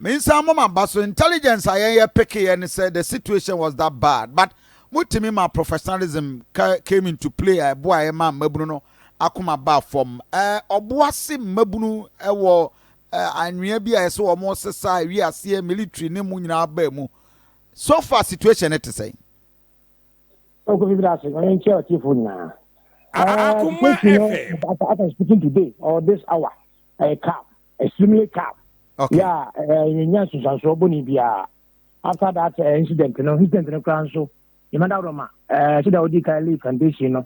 Mensan mo maba so. Intelligence a yɛn yɛ pickeɛ ne sɛ the situation was that bad, but motumi ma professionalism came into play a ɛboaeɛ ma mmabunu no akoma baa fam. Ɔboase mmabunu wɔ anwea bi a ɛsɛ wɔn sesa wiaseɛ military ne mu nyinaa baa mu. So far situation no te sɛn? Kofi bi ase, ɔyɛ nkyɛn ɔtiefo nyinaa. Akoma Situation no, FM. as I'm speaking today or this hour, ɛyɛ calm, extremely calm. Yeah, yɛnya nsusuansoɔ bɔne biara. After that incident no, incident no koraa nso, yɛmɛda worɔ ma sɛdeɛ wodi kan lay foundation no,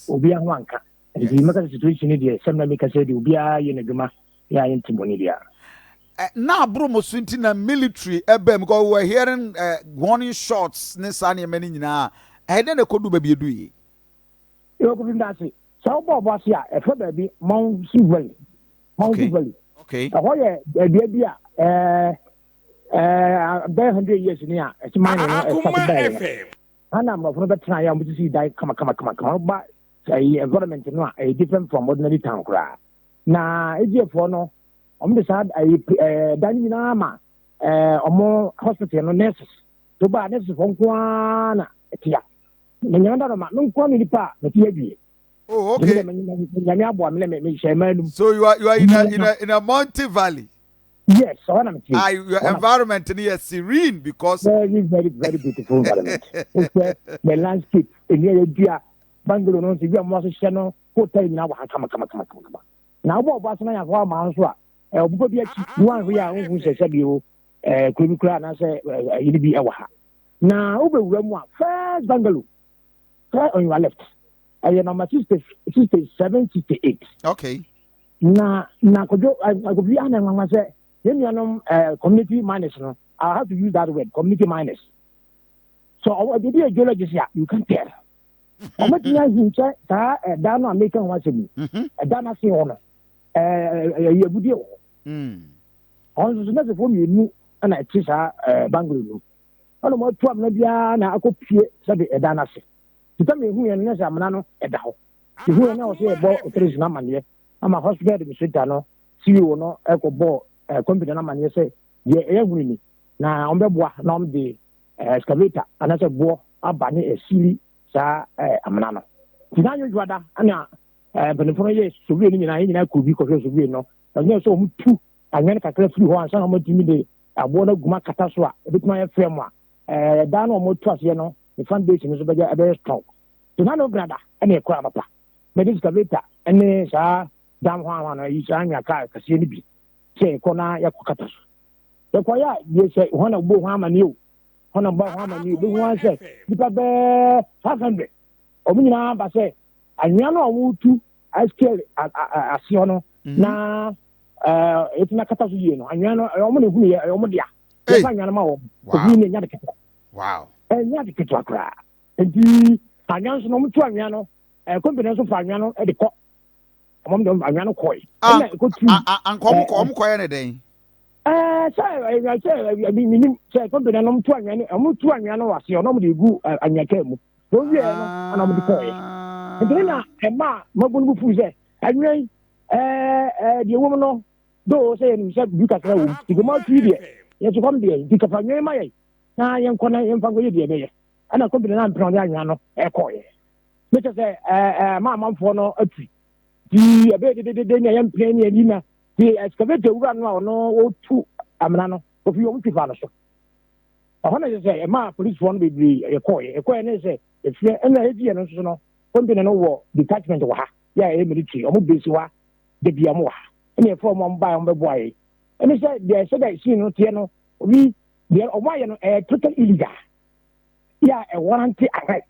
obiara ho anka. Nti mɛka sɛ situation no deɛ, sɛm na meka sɛ deɛ obiara yɛ n'adwuma yɛ a yɛnte bɔne biara. Na aboro mo so nti na military ɛbɛn because we were hearing warning shots ne saa nneɛma no nyinaa. Ɛyɛ dɛn na ɛkɔdu baabi edu yi? Yɛwɔ Kofi Ndase. Sɛ wobɔ ɔbɔ ase a, ɛfɛ baabi Mount Valley. Mount Valley. Ɛhɔ yɛ baabi bi a bɛyɛ 100 years ni a ɛsɛ man no ɛstart Akoma baeɛ no. FM. Ana mmorɔfo no bɛtena yɛ a wɔsisi dan kama kama kama kama. Woba ɛyi environment no a, ɛyɛ different from ordinary town koraa. Na egyefoɔ no, wɔn de saa ɛyi dan no nyinaa ma ɔmo hospital no nurses. To ba nurses foɔ nko ara na ɛte a. Na nyame da no ma me nko ara ne nipa a mete adwie. Nyame aboa me na me hyɛ mmaa num. So you are in a mountain valley. Yes, ɔhɔ na mete. Ah, your environment no yɛ serene because. Very, very, very beautiful environment. Wohwɛ the landscape, nnua yɛ dua, bungalow no nso bi a mo ahyehyɛ no, hotel nyinaa wɔ ha kama kama kama kama kama. Na wobɔ ɔbɔ ase na yɛafɔ ama nso a, ɔbobɔ bi akyi, na woanhwɛ yɛ a wohu sɛ sɛdeɛ o kuro bi koraa anaasɛ ɛyere bi ɛwɔ ha. Na wobɛwura mu a, first bungalow, first on your left, ɛyɛ number 60, 67, 68. Na Kodwo Akofi ana nwanwa sɛ yɛn nuanom community miners no, I have to use that word, community miners. So ɔwɔ ebi yɛ geologist a, you can tell. Wɔn ti ahinkyɛ saa ɛdan no a meka ho asɛm yi. Ɛdan no ase hɔ no, ɛyɛ agudie wɔ hɔ. Ɔno nso so nɛɛsefoɔ mmienu ɛna ɛte saa bungalow no. Ɛna wɔn atu amena biara na akɔ pie sɛbi ɛdan no ase. Tita mi ehu yɛn no sɛ amena no ɛda hɔ. Ehu yɛn na wɔsɛ yɛbɔ authorities no amaneɛ ama hospital administrator no, CEO no, ɛkɔ bɔ company no amaneɛ sɛ deɛ ɛyɛ hunu ni na wɔn bɛboa na wɔn de excavator anaasɛ boɔ aba ne ɛsili saa amena no. Nti na anwodwo ada ɛna mpanimfoɔ no yɛ survey no nyinaa, yɛn nyinaa kɔ bi kɔhwɛ survey no. Ɛnyɛ sɛ wɔn tu anwea no kakra firi hɔ ansa na wɔn atumi de aboɔ no aguma kata so a ebitumi ayɛ fɛm a dan no a wɔn tu aseɛ no ne foundation no nso bɛyɛ ɛbɛyɛ strong. Nti na no brada ɛna ɛkɔ anɔpa mɛde excavator ɛne saa dam hɔ ahoa no ayi saa anwea kaa kɛseɛ no bi sɛ yɛkɔ na yɛkɔ kata so. Yɛkɔ yɛ a deɛ sɛ hɔn na bɔ ho amaneɛ o, hɔn na bɔ ho amaneɛ o, bɛhu ara sɛ nipa bɛɛ 500 wɔn nyinaa ba sɛ anwea no a wɔretu scale ase hɔ no na yɛtumi akata so yie no, anwea no ɛyɛ wɔn na ehunu yɛ, ɛyɛ wɔn dea. Yɛfa anwea no ma wɔn obi ne nya de ketewa. Ɛnya de ketewa koraa. Nti anwea nso no, wɔn tu anwea no, company nso fa anwea no de kɔ, wɔn de anwea no kɔɛ ɛna ekotu. Anka ɔmo kɔ ɔmo kɔyɛ ne dɛn? Sɛ ɛɛ sɛ ɛɛ minim sɛ company no tu anwea no, wɔn tu anwea no wɔ aseɛ na wɔn de egu anwea kaa mu na wɔn wie no ɛna wɔn de kɔɛ. Nti ne na ɛma mabɔ no bu fu sɛ anwea yi ɛɛ ɛɛ deɛ wɔm no doo sɛ yɛnim sɛ bi kakra wɔ mu nti kɔma atu yi deɛ yɛto kɔm deɛ nti kafa anwea yi ma yɛn na yɛnkɔ na yɛmfa nkɔyɛ deɛ ɛbɛyɛ. Ɛna company no ampena ɔde anwea no ɛkɔɔyɛ ne kyɛ sɛ ɛɛ ɛɛ ma amanfoɔ no atu nti ɛbɛyɛ dededede ne yɛmpene ne yɛni na nti excavator wura no a ɔno ɔtu amena no ofi wɔn twi fa no so ɛhɔ na kyerɛ sɛ ɛma polisifoɔ no bebree yɛkɔɔyɛ yɛkɔɔyɛ ne sɛ efie ɛna edi yɛ no nso no, company no wɔ detachment wɔ ha yɛ a ɛyɛ military, ɔmo base wɔ ha debi ɔmo wɔ ha ɛna yɛfrɛ ɔmo, ɔmo baa ɔmo bɛboa yɛ. Ɛne sɛ deɛ sɛdeɛ scene no teɛ no, obi deɛ ɔmo ayɛ no ɛyɛ total illegal yɛ a ɛwarrant arrest,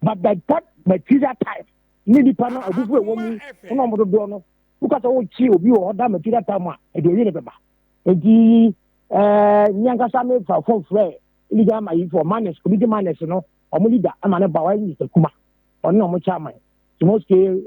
but by that material time ne nipa no abufu ɛwɔ mu ɛna ɔmo dodoɔ no wokasa wokyi obi wɔ hɔ da material time a ɛde oyi ne bɛba. Nti ní ankasa mi fa phone frɛ illegal ayi for miners, community miners no ɔmo leader ɛma ne ba ɔyɛ Mr Kuma, ɔne ɔmo chairman, small scale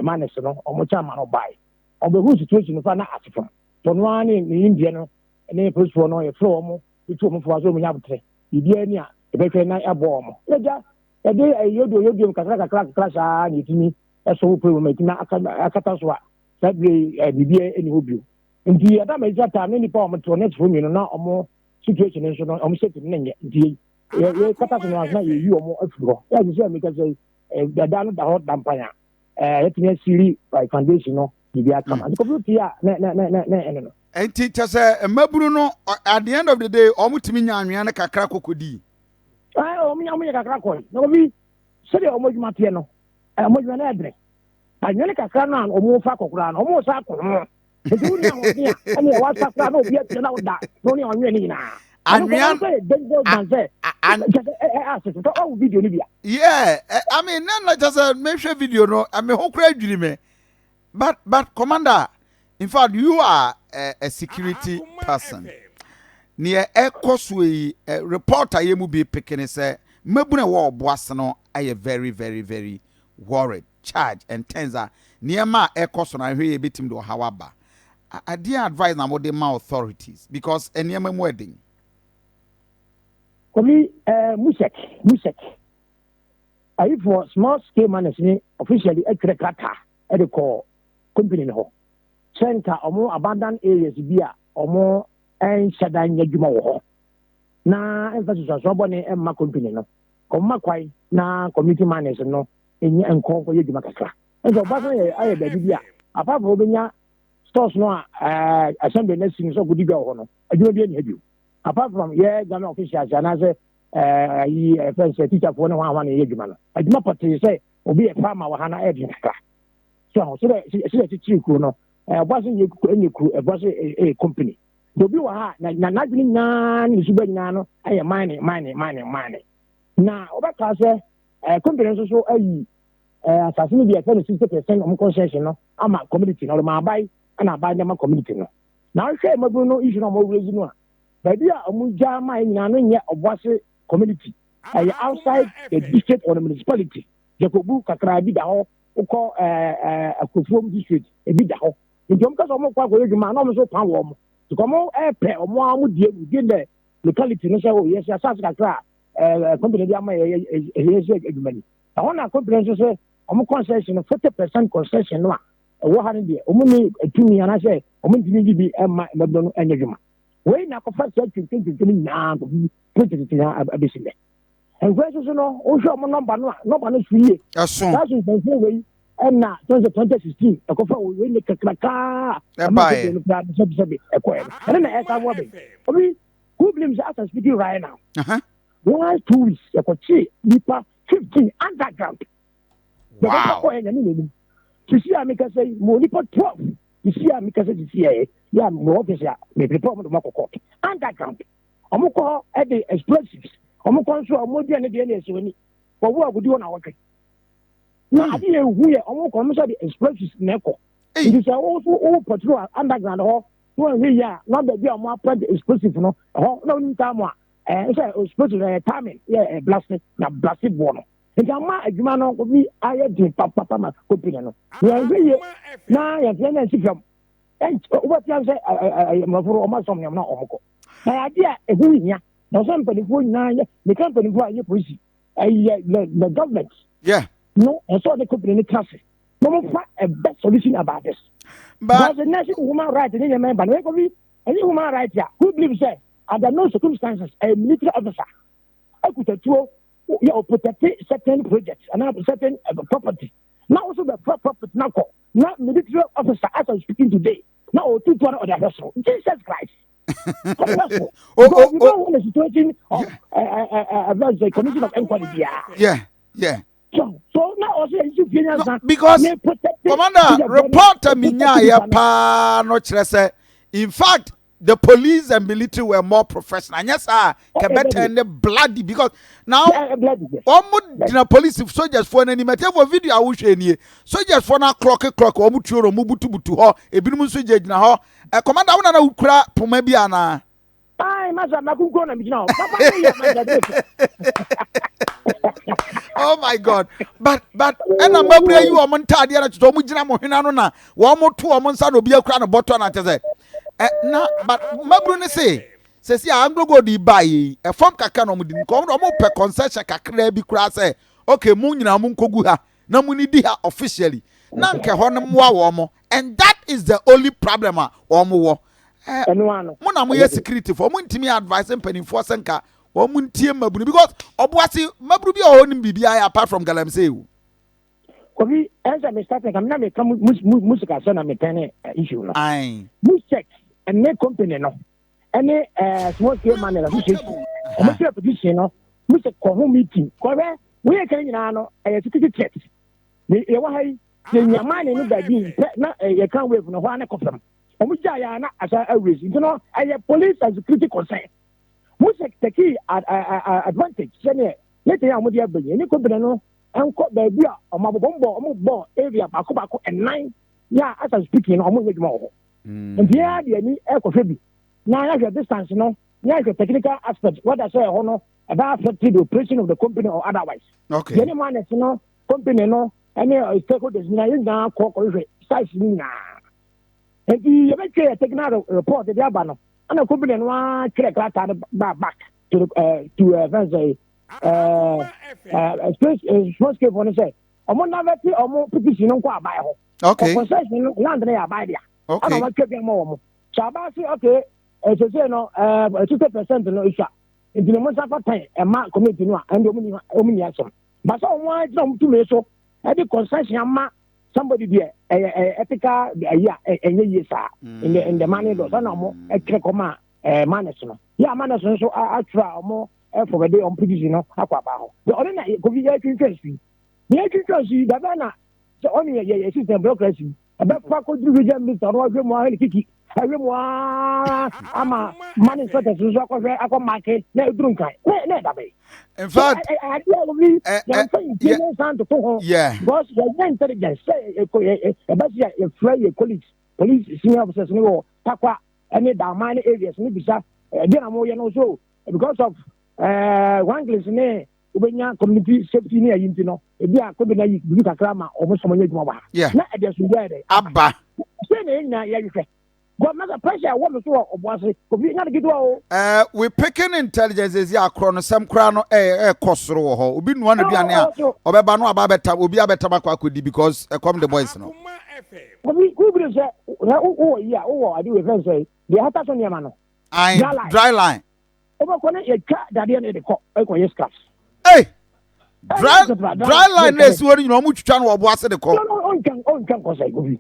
miners no ɔmo chairman no ɔbaa yi ɔbɛhu situation no fa na ase fam tɔno ara ne ne nimdeɛ no ne polisifoɔ no yɛfrɛ wɔn tutu wɔn fo so wɔn nya abotire biribiara ni a yɛbɛhwɛ na ɛboa wɔn. Yɛgya yɛde yodio yodio kakra kakra kakra saa na yɛtumi ɛso wo pere mu ma yɛtumi akata so a saa bere biribiara ni hɔ bio. Nti ɛda ma ɛgya taa ne nipa a wɔn te hɔ nɛɛsefoɔ mmienu na wɔn situation nso no wɔn safety no nyɛ nti yɛ yɛ kata so no na yɛyi wɔn afiri hɔ. Yɛ sɛ sɛ meka sɛ dada no da hɔ dampan a yɛtumi asiri foundation no biribi aka ma. Nti kɔfiri pii a na na na na ɛno no. Nti kyɛ sɛ mmabunu no at the end of the day wɔn tumi nya anwea no kakra kɔkɔdii. Wɔn nya wɔn yɛ kakra kɔe na obi sɛdeɛ wɔn adwuma teɛ no wɔn adwuma no ɛdene anwea no kakra no a wɔn fa kɔ koraa no wɔn sa akɔ ho nti wo ni ahoɔden a ɛne ɛwɔ asa koraa na obi atua na woda na ɔne ɔnwea no nyinaa anwea video no bia. Yeah, I mean, na na kyɛ sɛ mehwɛ video no, me ho koraa dwiri me. But commander, in fact, you are a security person. Neɛ ɛkɔ so yi, report a yɛ mu bi peke ne sɛ mmabunu a ɛwɔ Ɔboase no ayɛ very very very worried, charged and tense a nneɛma a ɛkɔ so no ahwɛ yɛ bɛtumi de ɔhaw aba. Adeɛ advice na wɔde ma authorities because nneɛma mu ɛden. Kofi Musek ayifoɔ small scale miners ni officially atwerɛ krataa ɛde kɔ company no hɔ sɛ nka ɔmo abandon areas bi a ɔmo nhyɛ da nyɛ adwuma wɔ hɔ na mfa susuasoɔ bɔne mma company no kɔmma kwan na community miners no nyɛ nkɔ nkɔyɛ adwuma kakra. Nso ɔba so yɛ ayɛ baabi bi a apart from wobɛnya stores no a assembly no asi no sɛ ɔkɔdi dwa wɔ hɔ no, adwuma bi ani ha bio apart from yɛ government officials anaasɛ ayi ɛfɛn sɛ teacherfoɔ ne hwan hwan na yɛ adwuma no. Adwuma pɔtee sɛ obi yɛ farmer wɔ ha na ɛyɛ den kakra so aho sɛ sɛ kyekyere kuro no ɛbɔ so nyɛ nyɛ kuro, ɛbɔ so ɛyɛ company. Nti obi wɔ ha na n'adwene nyinaa ne ne suba nyinaa no ɛyɛ mining, mining, mining, mining. Na wɔbɛka sɛ company nso so ayi asase no bi a ɛfɛ no 60% ɔmo concession no ama community na ɔde ma aban ɛna aban de ama community no. Na ahwɛ mmabunu no issue no a ɔmo raise no a, baabi a ɔmo gya ama yɛ nyinaa no nyɛ Ɔboase community, ɛyɛ outside the district or the municipality. Jacobu kakra bi da hɔ, wokɔ ɛɛ ɛɛ Akurofuom district ebi da hɔ. Nti ɔmo kasa ɔmo kɔ akɔyɛ adwuma na ɔmo nso pan wɔn nti ɔmo ɛɛpɛ ɔmo a ɔmo die within the locality no sɛ o yɛsɛ asase kakra a company bi ama yɛ yɛ yɛ adwuma ni ɛhɔ. Na company nso sɛ ɔmo concession no, 40% concession no a ɛwɔ ha no deɛ, ɔmo ni tumi anaasɛ ɔmo ntumi gye bi ɛma mmabunu no ɛnyɛ adwuma. Wei na akɔfa saa twintwintwintwin no nyinaa nkɔfi tete ha abɛsi nnɛ. Nkwa nso so no, wohwɛ ɔmo number no a, number no so yie. Ɛso. Saa so nsɛnsɛn wei ɛna 2016 ɛkɔfa wei ne kakrakaa ɛma ɛbaeɛ. No koraa sɛbisɛbi ɛkɔɛ no ɛne na ɛsa boa bɛn obi who believes as I'm speaking right now, last 2 weeks yɛkɔkye nipa 15 underground. Kɔɛ nyame n'anim sisi a mekasa yi mo nipa 12 sisi a mekasa sisi a yɛ a mo office a me prepare ɔmo de mo akɔ court underground. Ɔmo kɔ hɔ ɛde explosives, ɔmo kɔ nso a ɔmo aduane deɛ na ɛsɛ wani wɔwɔ agodi hɔ na wɔtwe na ade yɛ ehu yɛ ɔmo kɔ ɔmo sɛ de explosives na ɛkɔ. Nti sɛ wo so wo patrol underground hɔ na wɔn hwɛ yie a na baabi a ɔmo apɛ explosive no ɛhɔ na wɔn ntaa mo a sɛ explosive no ɛyɛ timing yɛ blast na blast boɔ no. Nti ama adwuma no obi ayɛ den papapa ma company no yɛn hwɛ yie na yɛn fɛ na nsi fam wobɛtia sɛ mmɔforo ɔmo asɔm nneɛma na ɔmo kɔ na yɛ ade a ɛho hia na ɔsɛ mpanimfoɔ nyinaa yɛ meka mpanimfoɔ a yɛ polisi ɛyɛ the government no ɛsɛ ɔde company no tena ase na ɔmo fa a best solution about this. But because the national human right ne nneɛma ɛba no ɛkɔ bi ɛyɛ human right a who believe sɛ under no circumstances a military officer akuta tuo yɛ o protect certain projects and certain property na also the property na kɔ na military officer, as I'm speaking today, na otu tuo na ɔde ahwɛ soro. Jesus Christ, ɔde ahwɛ soro. Because you don't want a situation of the commission of inquiry biara. So na ɔsɛ yɛn nso fie nyansa. Because commander, reporter mi nyaayɛ paa no kyerɛ sɛ in fact the police and military were more professional. Anyɛ saa kɛbɛtɛn ne bloody because now wɔn gyina police soldiers foɔ n'anim. Ɛtɛfo video a wohwɛ nie, soldiers foɔ no aklɔke klɔke wɔn tuo no, wɔn butubutu hɔ, ebinom nso gyinagyina hɔ. Commander, wɔn nana kura poma bi anaa? Ayi masa makunko na mi gyina hɔ papa mi yɛ masa de. Oh my God, but ɛna mmabunu yi wɔn ntaadeɛ na kyerɛ wɔn gyina mo hwena no na wɔn to wɔn nsa na obi akura no bɔtɔ na kyerɛ sɛ ɛ na but mmabunu ne se sɛsi a Anglo Gold yi ba yi ɛfam kakra na wɔn di nkɔm na wɔn pɛ concession kakra bi koraa sɛ okay, mo nyinaa mo nkogu ha na mo ni di ha officially na nkɛ hɔ no mmoa wɔn. And that is the only problem a wɔn wɔ. Eh, Ɛno ano. Mo na mo yɛ security foɔ, mo ntumi advice mpanimfoɔ sɛ nka wɔn mo ntie mmabunu because Ɔboase mmabunu bi a wɔn nim biribi ayɛ apart from galamsey o. Kofi, ɛnsɛ me starting kam na me ka mu mu sika sɛ na me pɛn ne issue no. Aye. MUSEC ɛne company no ɛne ɛɛ small scale mining association wɔn ti petition no MUSEC kɔ ho meeting kɔhwɛ wɔyɛ kan nyinaa no ɛyɛ security threat. Yɛwɔ ha yi yɛnya mining no baabi pɛ na yɛ kan wave no hɔ ara ne kɔ fam. Wɔn gya yɛ na asa awuresi nti no ɛyɛ police and security concern. MUSEC take advantage sɛdeɛ meeting a wɔde aba yi ɛne company no nkɔ baabi a wɔn abobɔ wɔn bɔ wɔn bɔ area baako baako ɛnan yɛ a as I'm speaking no wɔn nyɛ adwuma wɔ hɔ. Nti yɛn ara de ani ɛkɔhwɛ bi na yɛahwɛ distance no na yɛahwɛ technical aspect whether sɛ ɛhɔ no ɛbɛ affect the operation of the company or otherwise. Okay. Yɛn ne miners no company no ɛne stakeholders nyinaa yɛn nyinaa kɔ kɔhwehwɛ size no nyinaa. Nti yɛbɛtwe yɛ technical report de aba no ɛna company no ara twerɛ krataa no ba back to the to fɛn sɛ space small scale fo no sɛ ɔmo navɛte ɔmo petition no nkɔ aban hɔ. Okay. Concession no land no yɛ aban dea. Okay. Ɛna ɔmo atwa bi ama wɔn. So aban se okay ɛsese no 60% no esua nti na ɔmo nsa fa tan ɛma community no a ɛnde ɔmo ni ɔmo ni asɛm. Basa ɔmo agyina ɔmo tumi so ɛde concession ama somebody deɛ ɛyɛ ɛyɛ ethical ɛyi a ɛnyɛ yie saa in the money law sanni ɔmo ɛtwerɛ kɔma manners no yɛ a manners nso atwerɛ a ɔmo ɛfɔbɛde ɔmo petition no akɔ aba hɔ deɛ ɔno na Kofi yɛ twintwan so yi yɛ twintwan so yi dabɛ na sɛ ɔno yɛ yɛ system bureaucracy ɛbɛfa kɔduru region minister ɔno ahwɛ mu ahwɛ ne kiki ahwɛ mu aa ama money inspectors nso akɔhwɛ akɔ maake na eduru nkan na na ɛda bɛyi. In fact, adeɛ a obi yɛnfa ntie ne nsa ntoto ho. Because yɛnyɛ intelligence sɛ ɛbɛ si a yɛfrɛ yɛ colleagues police senior officers ne wɔ Takwa ɛne Daaman ne areas ne bisa ɛdeɛ na mo yɛ no so because of wranglings ne wobɛnya community safety ne ayi nti no ebi a kobi na yi bibi kakra ma ɔmo sɔmɔ nyɛ adwuma wɔ ha. Na ɛde asomdwe ayɛ dɛ aba. Sɛ na yɛn nyinaa yɛhwehwɛ gɔmɛnta pressure ɛwɔ mi so wɔ Ɔboase Kofi nya de ketewa o. We picking intelligence ezi akorɔ no sɛm koraa no ɛɛkɔ soro wɔ hɔ obi nua n'aduane a ɔbɛba no aba abɛtam obi abɛtam akɔ akɔdi because ɛkɔm de boys no. Kofi kubiri sɛ na wowɔ yi a wowɔ ade wɔ fɛn sɛ deɛ hata so nneɛma no. Ayi dry line. Wobɛkɔ ne yɛtwa dadeɛ no de kɔ ɛkɔ yɛ scraps. Hey! Dry line na esi hɔ no nyinaa wɔn twitwa no wɔ ɔbo ase de kɔ. No no ɔntwa ɔntwa nkɔ sɛ Kofi.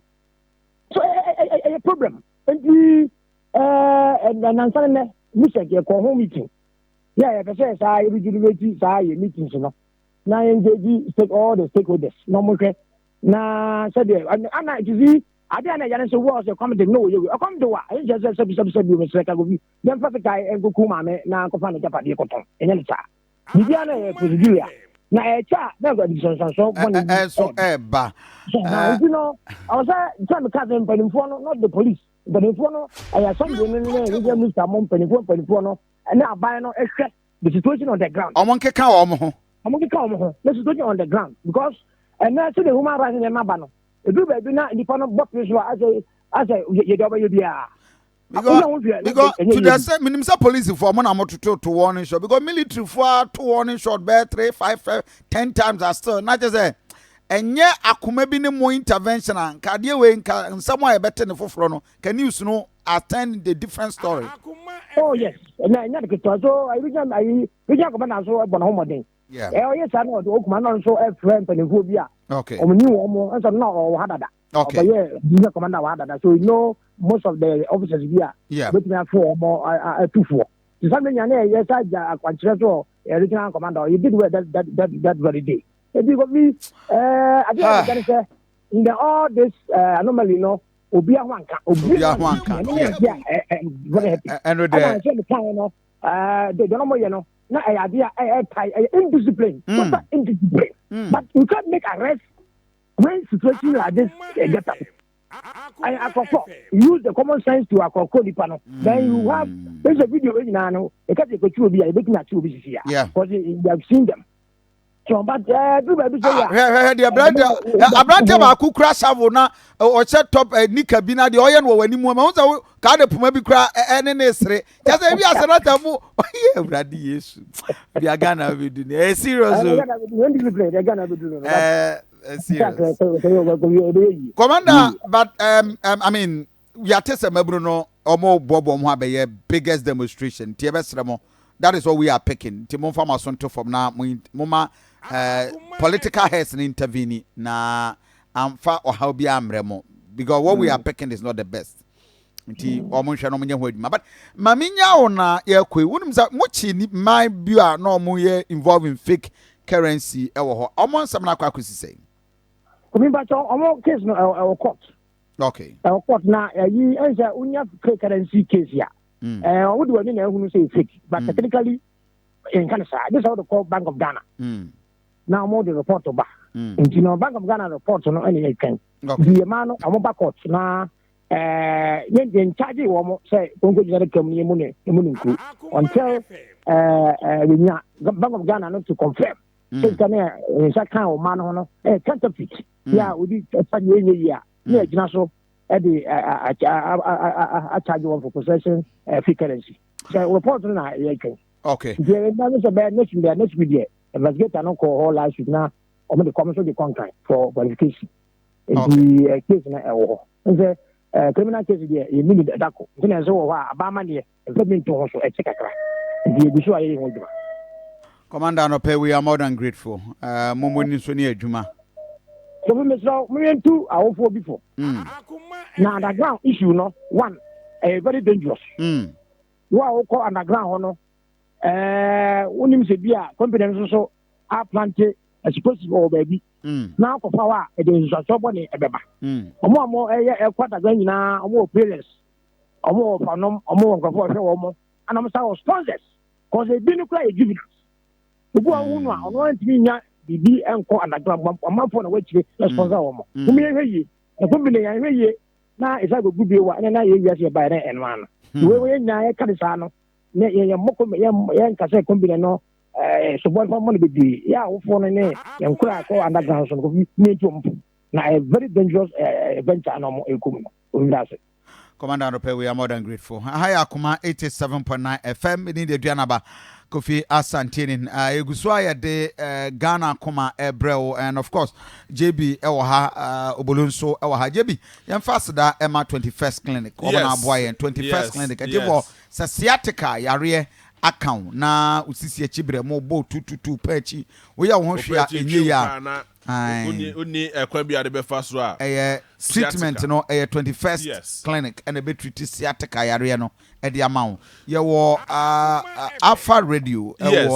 So ɛyɛ problem nti ɛɛ nansa ne nɛ musɛk yɛ kɔ ho meeting yɛ yɛpɛ sɛ saa yɛ rejuvenate saa yɛ meetings no na yɛ engage stake all the stakeholders na wɔn hwɛ na sɛdeɛ ana ti si adeɛ a na ɛyɛ no sɛ wɔ sɛ kɔm de no wɔ yɛ wei ɔkɔm de wa ɛyɛ nkyɛn sɛ sɛbi sɛbi sɛbi mesrɛ ka Kofi yɛmfa sika nkuku maame na nkɔfa ne gyapadeɛ kɔtɔn ɛnyɛ ne saa biribiara na ɛyɛ procedure a na ɛkyɛ a na ɛde nsonsanso bɔne bi ɛso ɛba. Nti no ɔwɔ sɛ sɛ meka sɛ mpanimfoɔ no, not the police, mpanimfoɔ no ɛyɛ assembly no ne regional minister mo mpanimfoɔ mpanimfoɔ no ɛne aban no ɛhwɛ the situation on the ground. Ɔmo nkeka wɔn ho. Ɔmo nkeka wɔn ho the situation on the ground because ɛnɛ sɛ the human rights nneɛma ba no edu baabi na nipa no bɔ pere so a asɛ asɛ yɛ deɛ ɔbɛyɛ biara. Because to the extent minim sɛ police fo ɔmo na mo toto to warning shot because military fo ato warning shot bɛyɛ three five five 10 times are still na kyerɛ sɛ ɛnyɛ akoma bi ne mo intervention a nka adeɛ wei nka nsɛm a yɛbɛte ne foforɔ no ka news no attend the different story. Oh yes, ɛnna ɛnyɛ de ketewa so ayi region ayi region commander nso ɛbɔ ne ho mmɔden. Ɛ ɔyɛ saa na ɔde okuma na nso ɛfrɛ mpanimfoɔ bi a wɔn ni wɔn mo nso na ɔwɔ ha dada. Ɔbɛyɛ region commander wɔ ha dada so you know most of the officers bi a obetumi afo wɔn atufoɔ. Sisan mi nya ne ɛyɛ sa gya akwankyerɛ so regional commander he did well that very day. Ebi Kofi ɛɛ adeɛ a ɛka ne sɛ in the all this anomaly no obi aho anka obi aho anka ɛno yɛ ɛ ɛ very happy. Ɛno deɛ ɛna nso mi kan no ɛɛ de deɛ ɔmo yɛ no na ɛyɛ adeɛ a ɛyɛ tae ɛyɛ indiscipline total indiscipline but you can't make arrest when situation like this get up. Ɛyɛ akɔkɔ use the common sense to akɔkɔ nipa no then you have this video wey nyinaa no ɛka sɛ ekɔtwi obi a ebetumi akyi obi sisi a because you have seen them. So but ɛɛ du baabi sɛ yɛ. Hwɛ hwɛ deɛ aberante aberante baako kura shovel na ɔhyɛ top nika bi na deɛ ɔyɛ no wɔ w'anim ma ho sɛ kaa de poma bi kura ɛne ne sere kyɛ sɛ ebi asɛ na sɛ mo ɔyɛ Awurade Yesu bia Ghana bɛdu ne ɛyɛ serious o. Ɛɛ. It's serious. Commander, but I mean, yàtɛ sɛ mabunu no ɔmo bɔbɔ ɔmo abɛyɛ biggest demonstration nti ɛbɛsrɛ mo. That is what we are picking, nti mo nfa mo aso nto fam na mo ma political heads no intervene na amfa ɔhaw bi amrɛ mo, because what we are picking is not the best. Nti ɔmo nhwɛ no, ɔmo nyɛ ho adwuma. But maame nya wo na yɛkɔ yi, wonim sɛ mo kyi ni mman bi a na ɔmo yɛ involved in fake currency ɛwɔ hɔ, ɔmo nsɛm no akɔ akɔsi sɛn? Obi mpakyɛ, ɔmo case no ɛwɔ court. Ɛwɔ court na ɛyi ɛnsɛ wonya fake currency case a, ɔmo de w'ani na ehunu sɛ fake, but technically nka ne saa de sɛ wode kɔ Bank of Ghana na ɔmo de report ba. Nti no Bank of Ghana report no ɛna yɛ twɛn. Nti yɛ maa no ɔmo ba court na yɛn charge wɔn sɛ konko gyina de kam ne emu ne emu ne nkuru until ɛɛ ɛɛ yɛnya Bank of Ghana no to confirm sɛ sika ne nsa kan wɔ maa no ho no ɛyɛ counterfeit. Yɛ a obi ɛfa deɛ ɛnyɛ yie a ne yɛgyina so ɛde acharge wɔn for possession fake currency, sɛ report no na yɛtwɛn. Nti ɛna ne sɛ bɛyɛ next week, next week deɛ, investigator no kɔɔ hɔ last week na ɔmo de kɔm so de kɔnkan for verification. Nti case no ɛwɔ hɔ nsɛ criminal case deɛ, yɛ mini dako nti na ɛsɛ wɔ hɔ a abaama deɛ ɛfɛ bi nto ho so ɛkyɛ kakra, nti ebi so a yɛyɛ ho adwuma. Commander Anɔpɛ, we are more than grateful. Mo mo ni so ne adwuma. Kofi, mesrɛ mo, yɛntu awofoɔ bi fo na underground issue no one, ɛyɛ very dangerous. Wo a wokɔ underground hɔ no, wonim sɛ bi a company no nso so aplant explosive wɔ baabi na akɔfa hɔ a ɛde nsusuasoɔ bɔne ɛbɛba. Ɔmo a mo ɛyɛ ɛkɔ underground nyinaa, ɔmo wɔ parents, ɔmo wɔ fanom, ɔmo wɔ nkurɔfoɔ ɔhwɛ wɔn mo, ana ɔmo sa wɔ sponsors, 'cause ebi no kora yɛ juveniles. Obi a wohu no a ɔno antumi nya biribi ɛnkɔ underground, ɔmanfoɔ na wɔakyire na sponsor wɔn mo. Mo yɛhwɛ yie na company yɛhwɛ yie na ɛsa gbogbo bio wa ɛna na yɛ wiase yɛ ba yɛ ɛno ano. Wei wei nyinaa yɛka ne saa no ne yɛ yɛ mmɔ yɛ yɛ nka sɛ company no sobɔ nipa mmɔ no bebree. Yɛ awofoɔ no ne yɛn nkora akɔ underground so no, Kofi, ne ntu ɔmo na ɛyɛ very dangerous venture na ɔmo ɛkɔ mu no omi da ase. Commander Anɔpɛ, we are more than grateful. Aha yɛ Akoma 87.9 FM ne de aduanaba Kofi Asanteni. Egu so a yɛde Ghana Akoma ɛbrɛ wo, and of course JB ɛwɔ ha, Obolo nso ɛwɔ ha. JB, yɛmfa aseda ɛma 21st Clinic. Wɔn na aboa yɛn 21st Clinic. Ɛti wɔ sɛ sciatica yareɛ aka wo na osisi akyi brɛ mo bɔ tututu pɛ akyi, woyɛ wo ho hwee a ɛnyɛ yie a, Wonni ɛkwan bi a de bɛfa so a ɛyɛ treatment no, ɛyɛ 21st Clinic ɛna ɛbɛtreat sciatica yareɛ no ɛde ama wo. Yɛwɔ Alpha Radio ɛwɔ